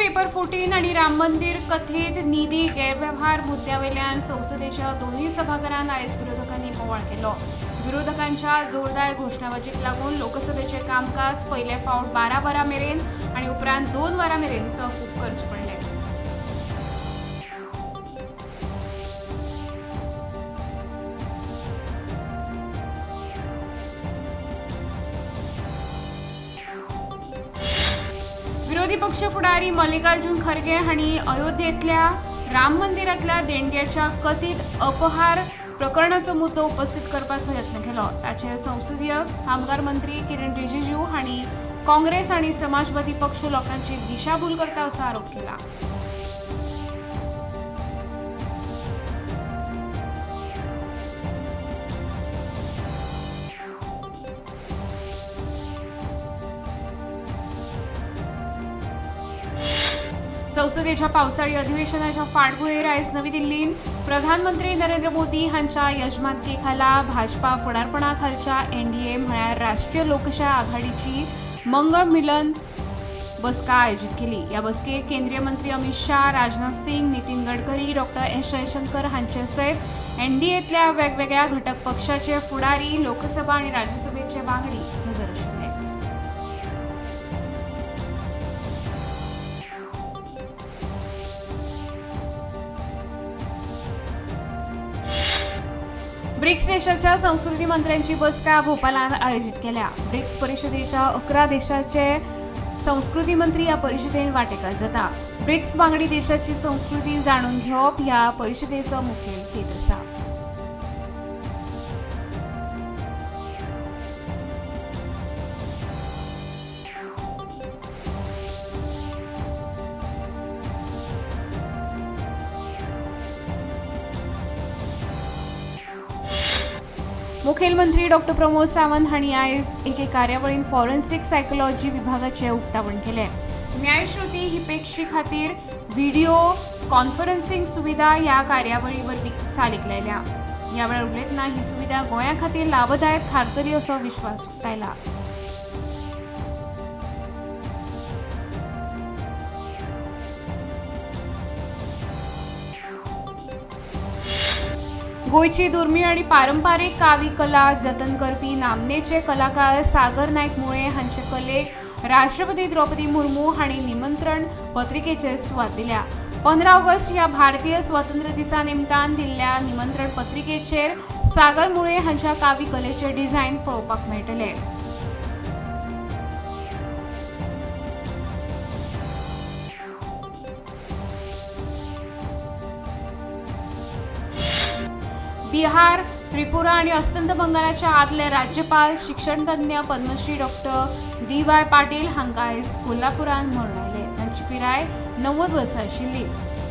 Paper 14 आनी राम मंदिर कथेत निधी गैरवेव्हार मुद्द्यावेल्यान संसदेच्या दोनूय सभाघरांत आयज विरोधकांनी बोवाळ केलो. विरोधकांच्या जोरदार घोशणाबाजीक लागून लोकसभेचें कामकाज पयले फावट 12 वरां मेरेन आनी उपरांत 2 वरां मेरेन तहकूब करचें पडलें. विरोधी पक्ष फुडारी मल्लिकार्जुन खरगे हांणी अयोध्येंतल्या राम मंदिरांतल्या देणग्याच्या कथीत अपहार प्रकरणाचो मुद्दो उपस्थित करपाचो यत्न केलो. ताचेर संसदीय कामगार मंत्री किरण रिजिजू हांणी काँग्रेस आनी समाजवादी पक्ष लोकांची दिशाभूल करता असो आरोप केला. संसदेच्या पावसाळी अधिवेशनाच्या फाटभुंयेर आयज नवी दिल्लींत प्रधानमंत्री नरेंद्र मोदी हांच्या यजमानकेखाला भाजपा फुडारपणा खालच्या एनडीए म्हळ्यार राष्ट्रीय लोकशाय आघाडीची मंगळ मिलन बसका आयोजीत केली. ह्या बसकेक केंद्रीय मंत्री अमित शाह, राजनाथ सिंग, नितीन गडकरी, डॉक्टर एस जयशंकर हांचे सयत एनडीएतल्या वेगवेगळ्या घटक पक्षाचे फुडारी, लोकसभा आनी राज्यसभेचे वांगडी हजर आशिल्ले. ब्रिक्स देशाच्या संस्कृती मंत्र्यांची बसका भोपालांत आयोजीत केल्या. ब्रिक्स परिशदेच्या 11 देशाचे संस्कृती मंत्री ह्या परिशदेन वांटेकार जाता. ब्रिक्स वांगडी देशाची संस्कृती जाणून घेवप ह्या परिशदेचो मुखेल हेत आसा. मुखेलमंत्री डॉक्टर प्रमोद सावंत हांणी आयज एके कार्यावळीन फॉरेन्सिक सायकोलॉजी विभागाचें उक्तावण केलें. न्यायश्रुती हिपेक्षी खातीर व्हिडिओ कॉन्फरन्सिंग सुविधा ह्या कार्यावळी वरवीं चालीक लायल्या. ह्या वेळार उलयतना ही सुविधा गोंया खातीर लाभदायक थारतली असो विश्वास उक्तायला. गोंयची दुर्मीळ आनी पारंपारीक कावी कला जतन करपी नामनेचे कलाकार सागर नायक मुळे हांचे कलेक राष्ट्रपती द्रौपदी मुर्मू हांणी निमंत्रण पत्रिकेचेर सुवात दिल्या. 15 ऑगस्ट ह्या भारतीय स्वातंत्र्य दिसा निमतान दिल्ल्या निमंत्रण पत्रिकेचेर सागर मुळे हांच्या कावी कलेचे डिझायन पळोवपाक मेळटले. बिहार, त्रिपुरा आणि अस्तंत बंगालाच्या आदले राज्यपाल शिक्षणतज्ञ पद्मश्री डॉक्टर डी.वाय. पाटील हांकां आयज कोल्हापुरांत मरण आयलें. तांची पिराय 90 वर्सां आशिल्ली.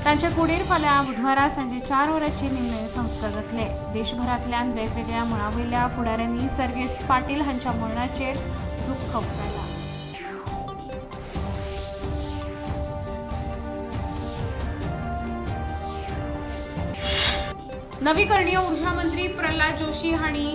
तांच्या कुडीर फाल्यां बुधवारा सांजे 4 वरांचेर निमणे संस्कार जातले. देशभरांतल्यान वेगवेगळ्या मळावयल्या फुडाऱ्यांनी सर्गेस्त पाटील हांच्या मरणाचेर दुख्ख उक्तायलां. नवीकरणीय ऊर्जा मंत्री प्रल्हाद जोशी हांणी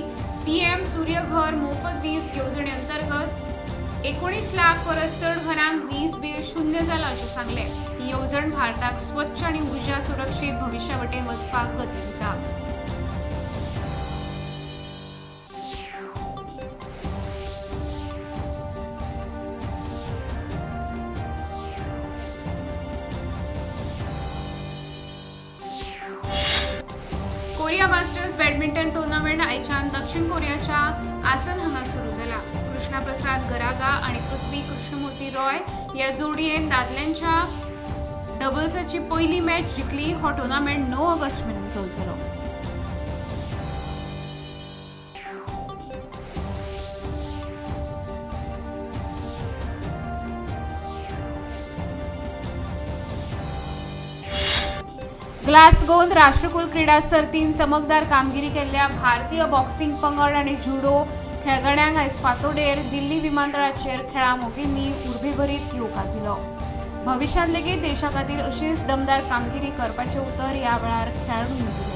पीएम सूर्यघर मोफत वीज येवजणे अंतर्गत 19 लाख परस चड घरांक वीज बिल शून्य जालां अशें सांगलें. ही येवजण भारताक स्वच्छ आनी ऊर्जा सुरक्षीत भविश्या वटेन वचपाक गती दिता. कोरिया मास्टर्स बॅडमिंटन टुर्नामेंट आयच्यान दक्षिण कोरियाच्या आसन हांगा सुरू जाला. कृष्णा प्रसाद गरागा आनी पृथ्वी कृष्णमूर्ती रॉय ह्या जोडयेन दादल्यांच्या डबल्साची पयली मॅच जिखली. हो टुर्नामेंट 9 ऑगस्ट मेरेन चलतलो. ग्लासगोन राष्ट्रकुल क्रीडा सर्तीन चमकदार कामगिरी केल्ल्या भारतीय बॉक्सिंग पंगड आनी जुडो खेळगड्यांक आयज फांतोडेर दिल्ली विमानतळाचेर खेळां मोगींनी उर्बेभरीत येवकार दिलो. भविश्यांत लेगीत देशा खातीर अशीच दमदार कामगिरी करपाचें उतर ह्या वेळार खेळाडूंनी दिलें.